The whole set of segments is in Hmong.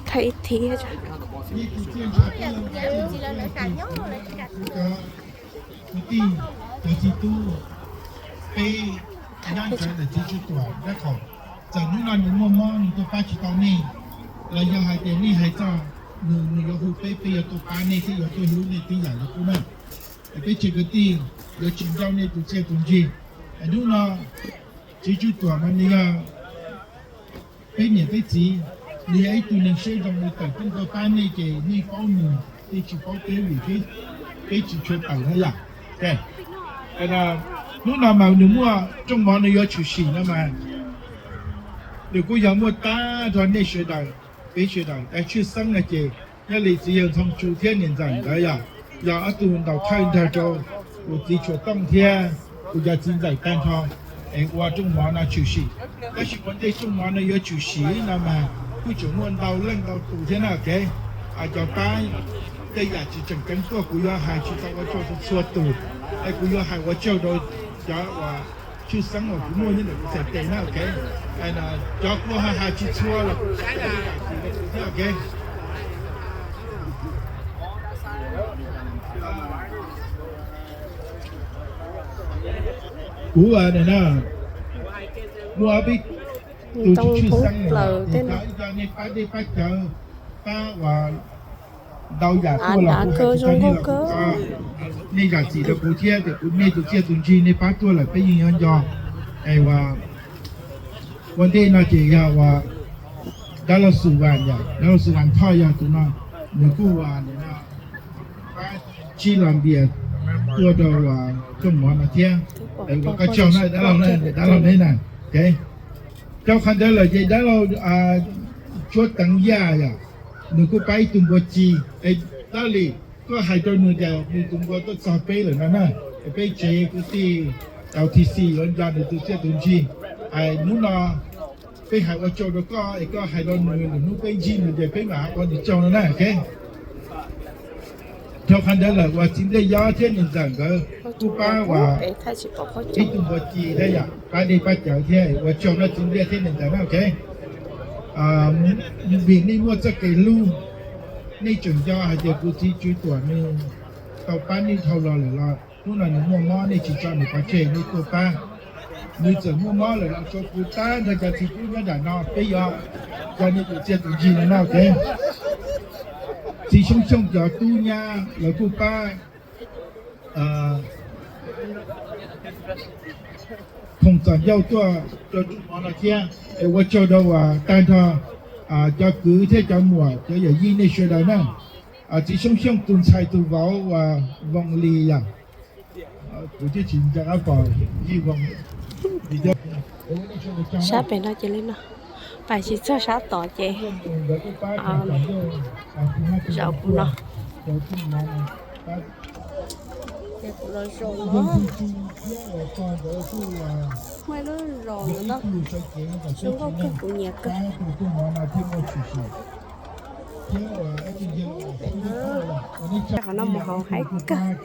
Thaij ib thiv. Kwv tij, cov txiv tub, peb nyob ntawm txiv Tswv Tuam Dab Qhaum, txawm hnub no nws muaj mob nws tuaj pab tsis tau nej, los yog hais tias nej hais txog nws, nws yuav hu peb, peb yuav tuaj pab nej thiab yuav tuaj hlub nej tib yam li qub na. Es peb tsev kwv tij yuav tsis ncauj nej tus txiaj tus ntsig. Es hnub no txiv Tswv Tuam mas nws yog peb niam peb txiv, nws yog ib tug neeg siab zoo, nws tawm tuaj pab nej ces nej paub nws, nej tsis paub peb vim peb tsis tshua tawm na yom. Hnub no mas nws muaj rooj mov nws yuav tshwm sim no mas nws kuj yog muaj tag nrho nej sawv daws, peb sawv daws. Es tshwj xeeb no ces nyob li txiv yawg Ntxhoo Tsu thiab niam ntxawm nkawd yog, yog ob tug ntaus thawj nrog rau kuv txiv Tsuas Tooj thiab kuv cov txiv ntxawm tag nrho es ua rooj mov no tshwm sim. Tab sis ua ntej rooj mov no yuav tshwm sim no mas kuj tseem muaj ntau leej ntau tus thiab na, ok. Cov pab tej yam tsis tseem ceeb tuaj kuv yuav hais tsis tau ua tsaug rau txhua tus, es kuv yuav hais ua tsaug rau cov uas tshwj xeeb uas kuv muaj nyob ntawm kuv txhais tes na, ok. Cov kuv hais tsis txhua los kuv saib thiab, ok. Kuv muaj ob peb tus tsis tshwj xeeb, nej pab dej pab cawv, pab uas ntau yam tuaj los kuv hais tsis tau nej los kuv, nej zam txim rau kuv thiab, tias kuv nej tus txiaj tus ntsig nej pab tuaj lawm peb yeej yuav nco. Es ua ntej no ces yog uas dab laug Xus Vas, dab laug Xus Vas Thoj yog tus no, nws kuj uas pab tsib los npias tuaj rau uas rooj mov no thiab. Ua koj tsaug na dab laug, dab laug neb na. Rau qhov ntawd lawm ces dab laug Tsuab Teev Yaj yom, nws kuj pab ib tug npua ci. Dab li, koj hais rau nws tias nws tus npua tuaj txog peb lawm no na, es peb tsev kwv tij tau T C yuav nco nws tus txiaj tus ntsig. Hnub no peb hais ua tsaug rau koj es koj hais rau nws, lwm hnub peb ntsib nws ces peb mam ua nws tsaug no na, ok. Rau qhov ntawd lawm uas txiv Npliaj Yob thiab niam ntxawm nkawd kuj pab uas ib tug npua ci thiab yom, pab dej pab cawv thiab, ua tsaug no txiv Npliaj thiab niam ntxawm na, ok. Vim nej muaj txoj kev hlub, nej tseem nco hais tias kuv txiv Tswv Tuam nws tau pab nej dhau los lawm los hnub no nws muaj mob nej tsis tso nws pov tseg nej tuaj pab. Nws txawm muaj mob lawm los tsuav kuv tag nrho cov txiv tub nyob nram no peb yuav nco nej tus txiaj tus ntsig no na, ok. Txiv Xyoob Xyooj cov tub nyab lawv kuj pab khoom txom ncauj tuaj rau rooj mov no thiab. Es ua tsaug rau uas tag nrho cov kwv thiab cov muam cov yawm yij nej sawv daws na. Txiv Xyoob Xyooj tus ntxhais tus vauv uas Voos Lis yom, kuv twb tsis nco qab pom yij Voos. Sab pem no ces li no, pais tsis txog sab tod ces zaum kuv no. Ces kuv los zaum no, muaj ib lub zos no, zoo nkauj kawg kuv nyiam kawg. Qhov no mus hauv haib kawg.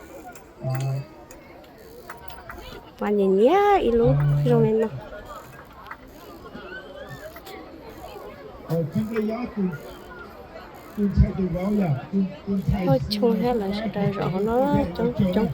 Mas nyiam nyiam ib lub zoo li no. Ua tshoob thiab lawv sawv daws zaum hauv no coob coob.